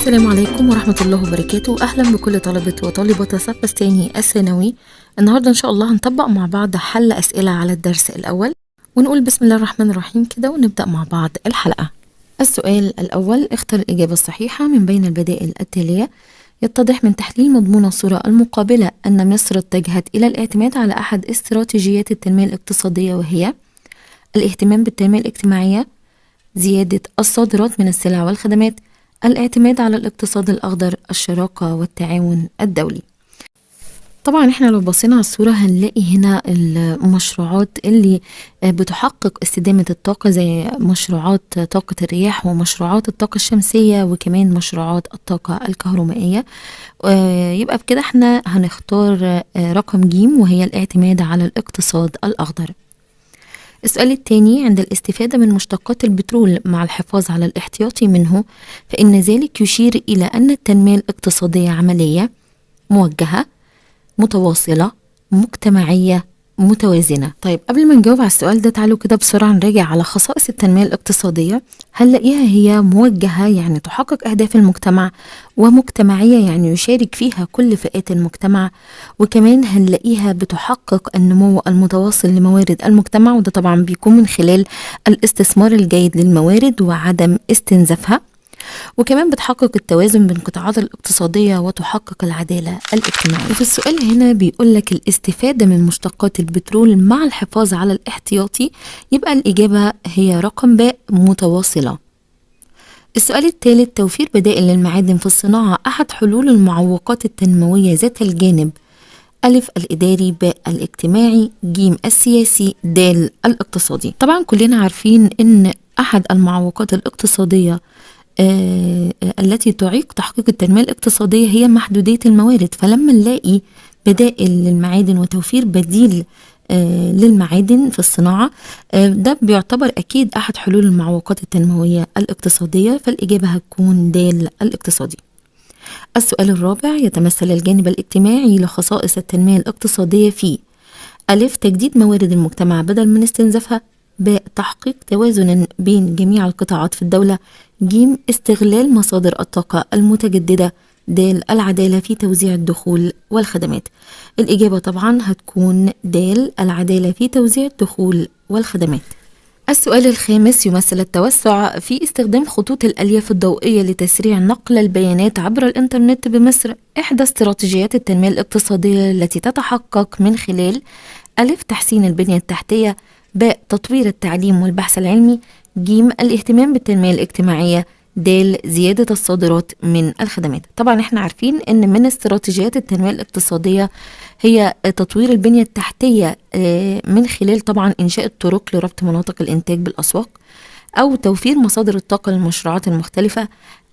السلام عليكم ورحمة الله وبركاته. أهلا بكل طلبة وطالبات الصف الثاني الثانوي. النهاردة إن شاء الله هنطبق مع بعض حل أسئلة على الدرس الأول، ونقول بسم الله الرحمن الرحيم كده ونبدأ مع بعض الحلقة. السؤال الأول: اختر الإجابة الصحيحة من بين البدائل التالية. يتضح من تحليل مضمون الصورة المقابلة أن مصر اتجهت إلى الاعتماد على أحد استراتيجيات التنمية الاقتصادية، وهي الاهتمام بالتنمية الاجتماعية، زيادة الصادرات من السلع والخدمات، الاعتماد على الاقتصاد الأخضر، الشراكة والتعاون الدولي. طبعا احنا لو بصينا على الصورة هنلاقي هنا المشروعات اللي بتحقق استدامة الطاقة، زي مشروعات طاقة الرياح ومشروعات الطاقة الشمسية وكمان مشروعات الطاقة الكهرومائية. يبقى بكده احنا هنختار رقم جيم، وهي الاعتماد على الاقتصاد الأخضر. السؤال الثاني: عند الاستفادة من مشتقات البترول مع الحفاظ على الاحتياطي منه، فإن ذلك يشير إلى أن التنمية الاقتصادية عملية موجهة متواصلة مجتمعية متوازنة. طيب قبل ما نجاوب على السؤال ده تعالوا كده بسرعة نراجع على خصائص التنمية الاقتصادية. هنلاقيها هي موجهة، يعني تحقق أهداف المجتمع، ومجتمعية يعني يشارك فيها كل فئات المجتمع، وكمان هنلاقيها بتحقق النمو المتواصل لموارد المجتمع، وده طبعا بيكون من خلال الاستثمار الجيد للموارد وعدم استنزافها، وكمان بتحقق التوازن بين القطاعات الاقتصادية وتحقق العدالة الاجتماعية. وفي السؤال هنا بيقول لك الاستفادة من مشتقات البترول مع الحفاظ على الاحتياطي، يبقى الإجابة هي رقم باء متواصلة. السؤال الثالث: توفير بدائل للمعادن في الصناعة أحد حلول المعوقات التنموية ذات الجانب: ألف الإداري، باء الاجتماعي، جيم السياسي، دال الاقتصادي. طبعا كلنا عارفين إن أحد المعوقات الاقتصادية التي تعيق تحقيق التنمية الاقتصادية هي محدودية الموارد، فلما نلاقي بدائل للمعادن وتوفير بديل للمعادن في الصناعة، ده بيعتبر أكيد أحد حلول المعوقات التنموية الاقتصادية، فالإجابة هتكون دال الاقتصادي. السؤال الرابع: يتمثل الجانب الاجتماعي لخصائص التنمية الاقتصادية في: ألف تجديد موارد المجتمع بدل من استنزافها، باء تحقيق توازن بين جميع القطاعات في الدولة، جيم استغلال مصادر الطاقة المتجددة، دال العدالة في توزيع الدخول والخدمات. الإجابة طبعا هتكون دال العدالة في توزيع الدخول والخدمات. السؤال الخامس: يمثل التوسع في استخدام خطوط الألياف الضوئية لتسريع نقل البيانات عبر الإنترنت بمصر إحدى استراتيجيات التنمية الاقتصادية التي تتحقق من خلال: ألف تحسين البنية التحتية، باء تطوير التعليم والبحث العلمي، جيم الاهتمام بالتنمية الاجتماعية، دال زيادة الصادرات من الخدمات. طبعا احنا عارفين ان من استراتيجيات التنمية الاقتصادية هي تطوير البنية التحتية، من خلال طبعا انشاء الطرق لربط مناطق الانتاج بالاسواق، او توفير مصادر الطاقة للمشروعات المختلفة،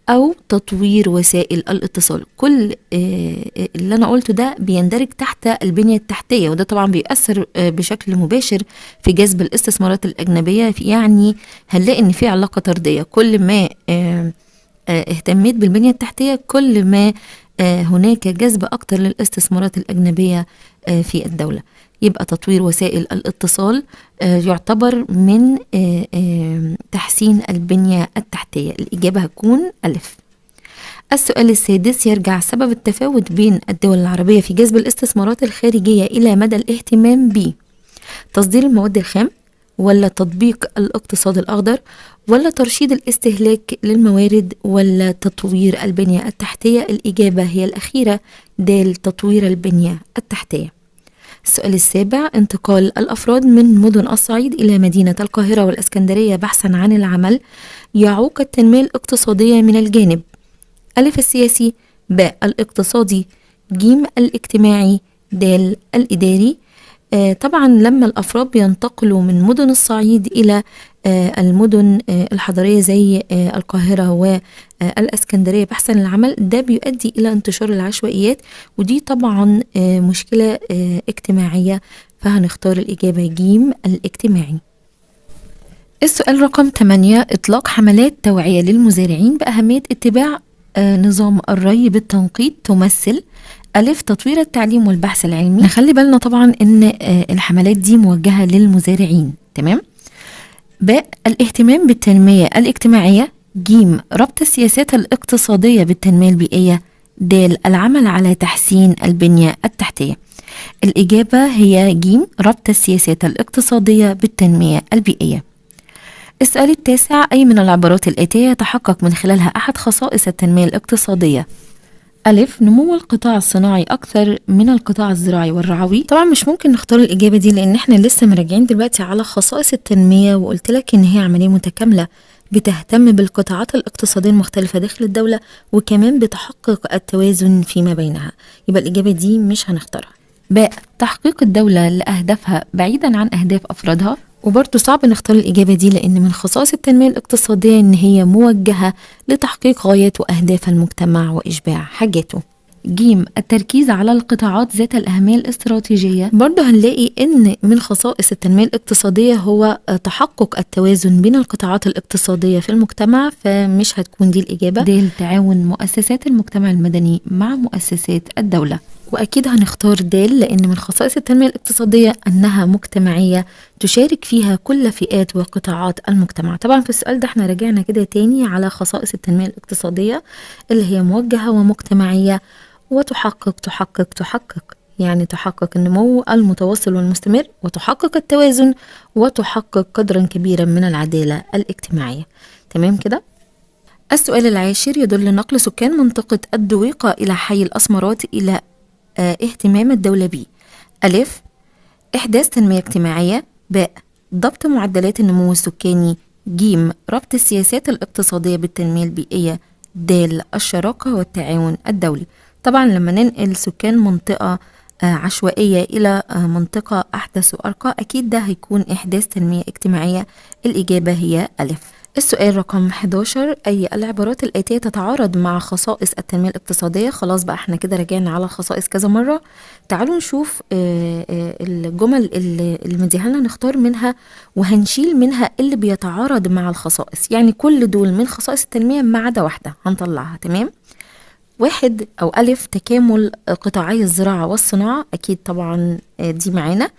او تطوير وسائل الاتصال. كل اللي انا قلته ده بيندرج تحت البنية التحتية، وده طبعا بيأثر بشكل مباشر في جذب الاستثمارات الأجنبية. يعني هنلاقي ان في علاقة طردية، كل ما اهتميت بالبنية التحتية كل ما هناك جذب أكتر للاستثمارات الأجنبية في الدولة. يبقى تطوير وسائل الاتصال يعتبر من تحسين البنية التحتية. الإجابة هتكون ألف. السؤال السادس: يرجع سبب التفاوت بين الدول العربية في جذب الاستثمارات الخارجية إلى مدى الاهتمام ب تصدير المواد الخام، ولا تطبيق الاقتصاد الأخضر، ولا ترشيد الاستهلاك للموارد، ولا تطوير البنية التحتية؟ الإجابة هي الأخيرة دال تطوير البنية التحتية. السؤال السابع: انتقال الأفراد من مدن الصعيد إلى مدينة القاهرة والإسكندرية بحثا عن العمل يعوق التنمية الاقتصادية من الجانب: ألف السياسي، باء الاقتصادي، جيم الاجتماعي، دال الإداري. طبعا لما الأفراد بينتقلوا من مدن الصعيد إلى المدن الحضرية زي القاهرة والإسكندرية بحثا عن العمل، ده بيؤدي إلى انتشار العشوائيات، ودي طبعا مشكلة اجتماعية، فهنختار الإجابة جيم الاجتماعي. السؤال رقم 8: إطلاق حملات توعية للمزارعين بأهمية اتباع نظام الري بالتنقيط تمثل: ألف تطوير التعليم والبحث العلمي. نخلي بالنا طبعا إن الحملات دي موجهة للمزارعين، تمام. باء الاهتمام بالتنمية الاجتماعية، ج ربط السياسات الاقتصادية بالتنمية البيئية، د العمل على تحسين البنية التحتية. الإجابة هي ج ربط السياسات الاقتصادية بالتنمية البيئية. السؤال التاسع، أي من العبارات الآتية يتحقق من خلالها أحد خصائص التنمية الاقتصادية؟ ألف نمو القطاع الصناعي أكثر من القطاع الزراعي والرعوي. طبعا مش ممكن نختار الإجابة دي لأن احنا لسه مراجعين دلوقتي على خصائص التنمية، وقلت لك إن هي عملية متكاملة بتهتم بالقطاعات الاقتصادية المختلفة داخل الدولة، وكمان بتحقق التوازن فيما بينها، يبقى الإجابة دي مش هنختارها. باء تحقيق الدولة لأهدافها بعيدا عن أهداف أفرادها، وبرضه صعب نختار الإجابة دي لأن من خصائص التنمية الاقتصادية إن هي موجهة لتحقيق غايات وأهداف المجتمع وإشباع حاجاته. ج التركيز على القطاعات ذات الأهمية الاستراتيجية، برضه هنلاقي إن من خصائص التنمية الاقتصادية هو تحقق التوازن بين القطاعات الاقتصادية في المجتمع، فمش هتكون دي الإجابة. د تعاون مؤسسات المجتمع المدني مع مؤسسات الدولة، وأكيد هنختار د لأن من خصائص التنمية الاقتصادية أنها مجتمعية تشارك فيها كل فئات وقطاعات المجتمع. طبعا في السؤال ده احنا رجعنا كده تاني على خصائص التنمية الاقتصادية اللي هي موجهة ومجتمعية وتحقق تحقق تحقق، يعني تحقق النمو المتواصل والمستمر، وتحقق التوازن، وتحقق قدرا كبيرا من العدالة الاجتماعية. تمام كده؟ السؤال العاشر، يدل نقل سكان منطقة الدويقة إلى حي الأسمرات إلى اهتمام الدولة به. ألف إحداث تنمية اجتماعية، باء ضبط معدلات النمو السكاني، ج ربط السياسات الاقتصادية بالتنمية البيئية، د الشراكة والتعاون الدولي. طبعا لما ننقل سكان منطقة عشوائية إلى منطقة أحدث وأرقى أكيد ده هيكون إحداث تنمية اجتماعية. الإجابة هي ألف. السؤال رقم 11، أي العبارات الآتية تتعارض مع خصائص التنمية الاقتصادية؟ خلاص بقى احنا كده رجعنا على الخصائص كذا مرة. تعالوا نشوف الجمل اللي مديها لنا نختار منها وهنشيل منها اللي بيتعارض مع الخصائص، يعني كل دول من خصائص التنمية ما عدا واحدة هنطلعها. تمام؟ واحد أو ألف تكامل قطاعي الزراعة والصناعة، أكيد طبعا دي معانا.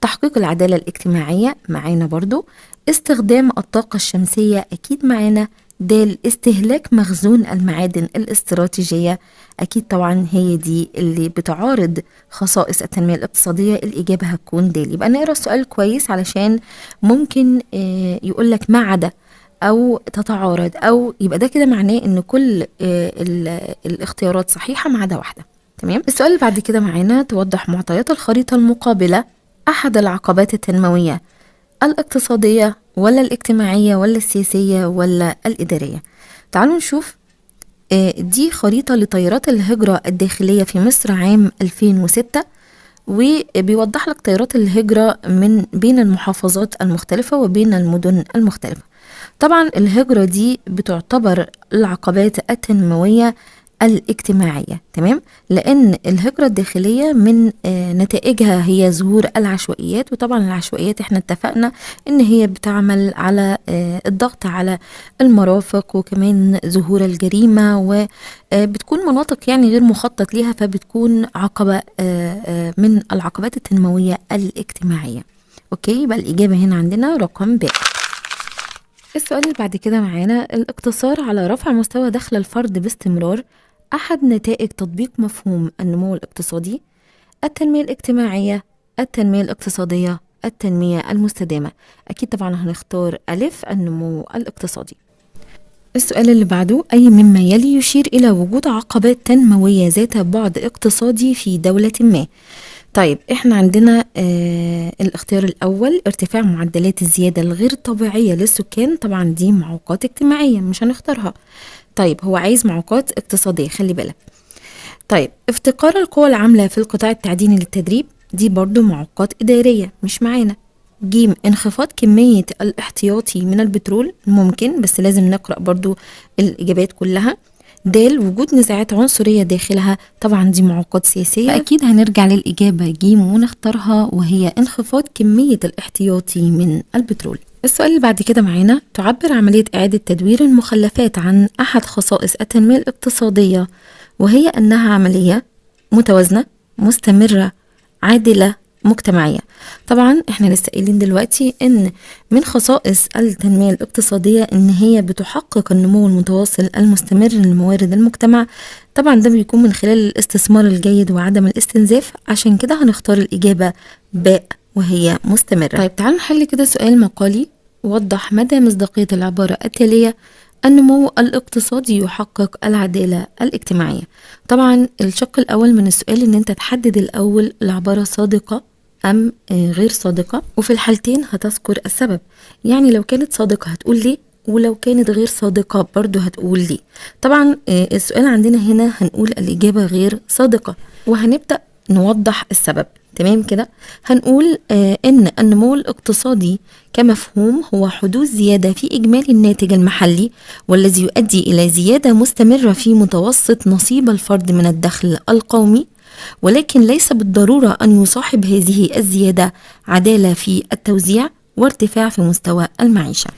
تحقيق العدالة الاجتماعية معانا برضو. استخدام الطاقة الشمسية أكيد معانا. د استهلاك مخزون المعادن الاستراتيجية، أكيد طبعا هي دي اللي بتعارض خصائص التنمية الاقتصادية. الإجابة هتكون د. يبقى نقرأ السؤال كويس علشان ممكن يقولك ما عدا أو تتعارض، أو يبقى ده كده معناه إن كل الاختيارات صحيحة ما عدا واحدة. تمام؟ السؤال اللي بعد كده معانا، توضح معطيات الخريطة المقابلة أحد العقبات التنموية الاقتصادية ولا الاجتماعية ولا السياسية ولا الإدارية؟ تعالوا نشوف. دي خريطة لتيارات الهجرة الداخلية في مصر عام 2006، وبيوضح لك تيارات الهجرة من بين المحافظات المختلفة وبين المدن المختلفة. طبعا الهجرة دي بتعتبر العقبات التنموية الاجتماعية، تمام؟ لأن الهجرة الداخلية من نتائجها هي ظهور العشوائيات، وطبعا العشوائيات احنا اتفقنا ان هي بتعمل على الضغط على المرافق، وكمان ظهور الجريمة، وبتكون مناطق يعني غير مخطط ليها، فبتكون عقبة من العقبات التنموية الاجتماعية. okay، يبقى الإجابة هنا عندنا رقم ب. السؤال اللي بعد كده معانا، الاقتصار على رفع مستوى دخل الفرد باستمرار أحد نتائج تطبيق مفهوم النمو الاقتصادي، التنمية الاجتماعية، التنمية الاقتصادية، التنمية المستدامة. أكيد طبعا هنختار ألف النمو الاقتصادي. السؤال اللي بعده، أي مما يلي يشير إلى وجود عقبات تنموية ذات بعد اقتصادي في دولة ما؟ طيب احنا عندنا الاختيار الأول ارتفاع معدلات الزيادة الغير طبيعية للسكان، طبعا دي معوقات اجتماعية مش هنختارها. طيب هو عايز معوقات اقتصادية، خلي بالك. طيب افتقار القوى العاملة في القطاع التعديني للتدريب، دي برضو معوقات إدارية مش معانا. جيم انخفاض كمية الاحتياطي من البترول، ممكن بس لازم نقرأ برضو الإجابات كلها. د وجود نزاعات عنصرية داخلها، طبعا دي معوقات سياسية، فأكيد هنرجع للإجابة جيم ونختارها وهي انخفاض كمية الاحتياطي من البترول. السؤال اللي بعد كده معانا، تعبر عملية إعادة تدوير المخلفات عن أحد خصائص التنمية الاقتصادية، وهي أنها عملية متوازنة، مستمرة، عادلة، مجتمعية. طبعا احنا لسه قايلين دلوقتي ان من خصائص التنمية الاقتصادية ان هي بتحقق النمو المتواصل المستمر لموارد المجتمع. طبعا ده بيكون من خلال الاستثمار الجيد وعدم الاستنزاف، عشان كده هنختار الإجابة باء وهي مستمرة. طيب تعالوا نحل كده سؤال مقالي. وضح مدى مصداقية العبارة التالية: النمو الاقتصادي يحقق العدالة الاجتماعية. طبعا الشق الأول من السؤال إن أنت تحدد الأول العبارة صادقة أم غير صادقة، وفي الحالتين هتذكر السبب. يعني لو كانت صادقة هتقول ليه، ولو كانت غير صادقة برضو هتقول ليه. طبعا السؤال عندنا هنا هنقول الإجابة غير صادقة، وهنبدأ نوضح السبب. تمام كده، هنقول إن النمو الاقتصادي كمفهوم هو حدوث زيادة في إجمالي الناتج المحلي، والذي يؤدي إلى زيادة مستمرة في متوسط نصيب الفرد من الدخل القومي، ولكن ليس بالضرورة أن يصاحب هذه الزيادة عدالة في التوزيع وارتفاع في مستوى المعيشة.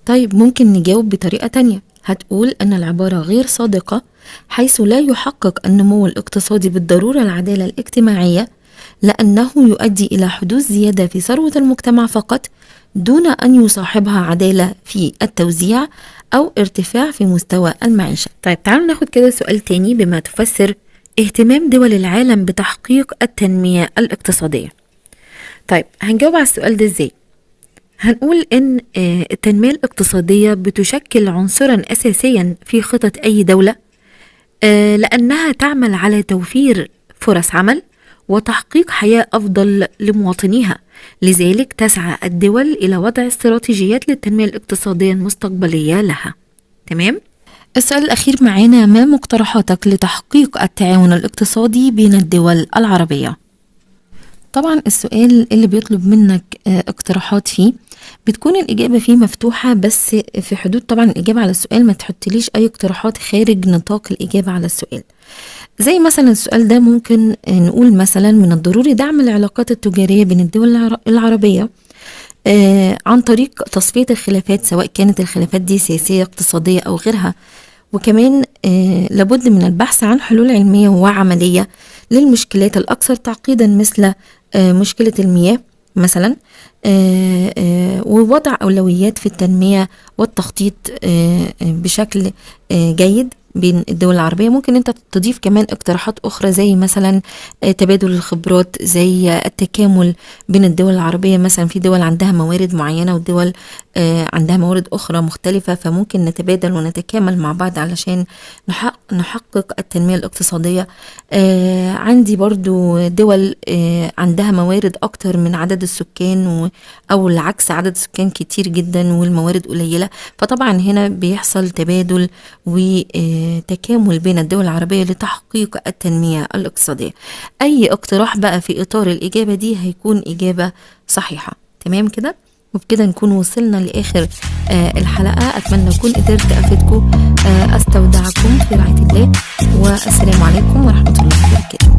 طيب ممكن نجاوب بطريقة تانية، هتقول أن العبارة غير صادقة حيث لا يحقق النمو الاقتصادي بالضرورة العدالة الاجتماعية، لأنه يؤدي إلى حدوث زيادة في ثروة المجتمع فقط دون أن يصاحبها عدالة في التوزيع أو ارتفاع في مستوى المعيشة. طيب تعالوا ناخد كده سؤال تاني بما تفسر اهتمام دول العالم بتحقيق التنمية الاقتصادية. طيب هنجاوب على السؤال ده ازاي؟ هنقول إن التنمية الاقتصادية بتشكل عنصرا أساسيا في خطط أي دولة، لأنها تعمل على توفير فرص عمل وتحقيق حياة أفضل لمواطنيها. لذلك تسعى الدول إلى وضع استراتيجيات للتنمية الاقتصادية المستقبلية لها. تمام؟ السؤال الأخير معانا: ما مقترحاتك لتحقيق التعاون الاقتصادي بين الدول العربية؟ طبعا السؤال اللي بيطلب منك اقتراحات فيه بتكون الإجابة فيه مفتوحة، بس في حدود طبعا الإجابة على السؤال، ما تحطليش أي اقتراحات خارج نطاق الإجابة على السؤال. زي مثلا السؤال ده ممكن نقول مثلا من الضروري دعم العلاقات التجارية بين الدول العربية عن طريق تصفية الخلافات، سواء كانت الخلافات دي سياسية اقتصادية أو غيرها. وكمان لابد من البحث عن حلول علمية وعملية للمشكلات الأكثر تعقيدا مثل مشكلة المياه مثلا، ووضع أولويات في التنمية والتخطيط بشكل جيد بين الدول العربية. ممكن انت تضيف كمان اقتراحات اخرى زي مثلا تبادل الخبرات، زي التكامل بين الدول العربية، مثلا في دول عندها موارد معينة ودول عندها موارد اخرى مختلفة، فممكن نتبادل ونتكامل مع بعض علشان نحقق التنمية الاقتصادية. عندي برضو دول عندها موارد اكتر من عدد السكان او العكس، عدد السكان كتير جدا والموارد قليلة، فطبعا هنا بيحصل تبادل وتكامل بين الدول العربية لتحقيق التنمية الاقتصادية. أي اقتراح بقى في إطار الإجابة دي هيكون إجابة صحيحة. تمام كده؟ وبكده نكون وصلنا لآخر الحلقة. أتمنى أكون قدرت أفيدكم. أستودعكم في رعاية الله، والسلام عليكم ورحمة الله وبركاته.